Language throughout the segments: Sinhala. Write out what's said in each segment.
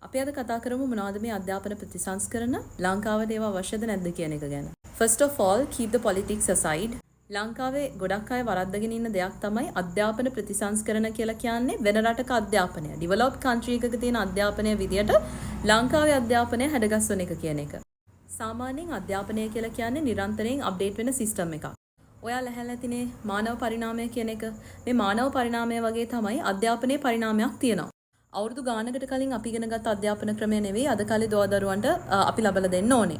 අපි අද කතා කරමු මොනවද මේ අධ්‍යාපන ප්‍රතිසංස්කරණ, ලංකාවට ඒවා අවශ්‍යද නැද්ද කියන එක ගැන. First of all, keep the politics aside. ලංකාවේ ගොඩක් අය වරද්දගෙන ඉන්න දෙයක් තමයි අධ්‍යාපන ප්‍රතිසංස්කරණ කියලා කියන්නේ වෙන රටක අධ්‍යාපනය. ඩිවෙලොප්ඩ් කන්ට්‍රි එකක තියෙන අධ්‍යාපනය විදියට ලංකාවේ අධ්‍යාපනය හැඩගස්වන එක කියන එක. සාමාන්‍යයෙන් අධ්‍යාපනය කියලා කියන්නේ නිරන්තරයෙන් අප්ඩේට් වෙන සිස්ටම් එකක්. ඔයාලා ඇහලා ඇතිනේ මානව පරිණාමය කියන එක. මේ මානව පරිණාමය වගේ තමයි අධ්‍යාපනයේ පරිණාමයක් තියෙනවා. අවුරුදු ගානකට කලින් අපි ඉගෙන ගත්ත අධ්‍යාපන ක්‍රමය නෙවෙයි අද කාලේ දුවා දරුවන්ට අපි ලබලා දෙන්න ඕනේ.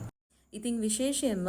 ඉතින් විශේෂයෙන්ම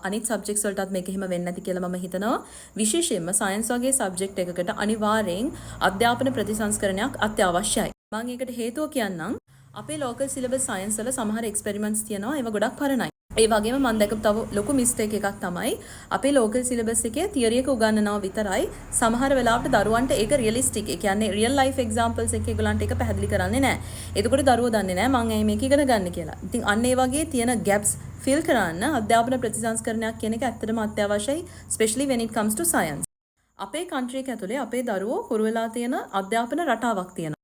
අනිත් සබ්ජෙක්ට්ස් වලටත් මේක එහෙම වෙන්නේ නැති කියලා මම හිතනවා. විශේෂයෙන්ම සයන්ස් වගේ සබ්ජෙක්ට් එකකට අනිවාර්යෙන් අධ්‍යාපන ප්‍රතිසංස්කරණයක් අත්‍යවශ්‍යයි. මම ඒකට හේතුව කියන්නම්. අපේ ලෝකල් සිලබස් සයන්ස් වල සමහර එක්ස්පෙරිමන්ට්ස් තියෙනවා, ඒවා ගොඩක් පරණයි. ඒ වගේම මම දැකපු තව ලොකු මිස්ටේක් එකක් තමයි අපේ ලෝකල් සිලබස් එකේ තියරි එක උගන්වනවා විතරයි. සමහර වෙලාවට දරුවන්ට ඒක රියලිස්ටික්, ඒ කියන්නේ රියල් ලයිෆ් එක්සැම්පල්ස් එක ඒගොල්ලන්ට ඒක පැහැදිලි කරන්නේ නැහැ. එතකොට දරුවෝ දන්නේ නැහැ මං ඇයි මේක ඉගෙන ගන්න කියලා. ඉතින් අන්න ඒ වගේ තියෙන ගැප්ස් ෆිල් කරන්න අධ්‍යාපන ප්‍රතිසංස්කරණයක් කියන එක ඇත්තටම අත්‍යවශ්‍යයි, especially when it comes to science. අපේ කන්ට්‍රි එක ඇතුලේ අපේ දරුවෝ හුරු වෙලා තියෙන අධ්‍යාපන රටාවක් තියෙනවා.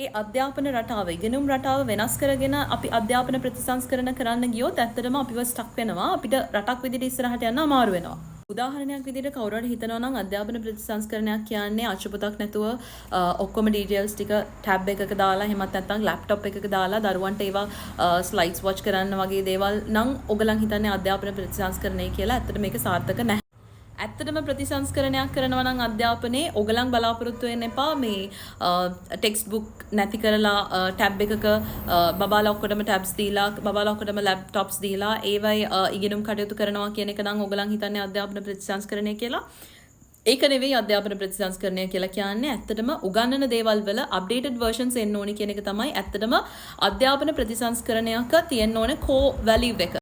ඒ අධ්‍යාපන රටාව, ඉගෙනුම් රටාව වෙනස් කරගෙන අපි අධ්‍යාපන ප්‍රතිසංස්කරණ කරන්න ගියොත් ඇත්තටම අපිව ස්ටක් වෙනවා. අපිට රටක් විදිහට ඉස්සරහට යන්න අමාරු වෙනවා. උදාහරණයක් විදිහට කවුරු හරි හිතනවා නම් අධ්‍යාපන ප්‍රතිසංස්කරණයක් කියන්නේ අච්චු පොතක් නැතුව ඔක්කොම ඩීටේල්ස් ටික ටැබ් එකක දාලා, එහෙමත් නැත්නම් ලැප්ටොප් එකක දාලා දරුවන්ට ඒවා ස්ලයිඩ්ස් වොච් කරන්න වගේ දේවල් නම් ඔයගලන් හිතන්නේ අධ්‍යාපන ප්‍රතිසංස්කරණය කියලා. ඇත්තට මේක සාර්ථක නැහැ. ඇත්තටම ප්‍රතිසංස්කරණයක් කරනවා නම් අධ්‍යාපනයේ ඔයගලන් බලාපොරොත්තු වෙන්න එපා මේ ටෙක්ස්ට් බුක් නැති කරලා ටැබ් එකක බබාලා ඔක්කොටම ටැබ්ස් දීලා, බබාලා ඔක්කොටම ලැප්ටොප්ස් දීලා ඒවයි ඉගෙනුම් කටයුතු කරනවා කියන එක නම් ඔයගලන් හිතන්නේ අධ්‍යාපන ප්‍රතිසංස්කරණය කියලා. ඒක නෙවෙයි අධ්‍යාපන ප්‍රතිසංස්කරණය කියලා කියන්නේ. ඇත්තටම උගන්වන දේවල් වල අප්ඩේටඩ් වර්ෂන්ස් එන්න ඕනි කියන එක තමයි ඇත්තටම අධ්‍යාපන ප්‍රතිසංස්කරණයක තියෙන්න ඕන කෝ වැලියු එක.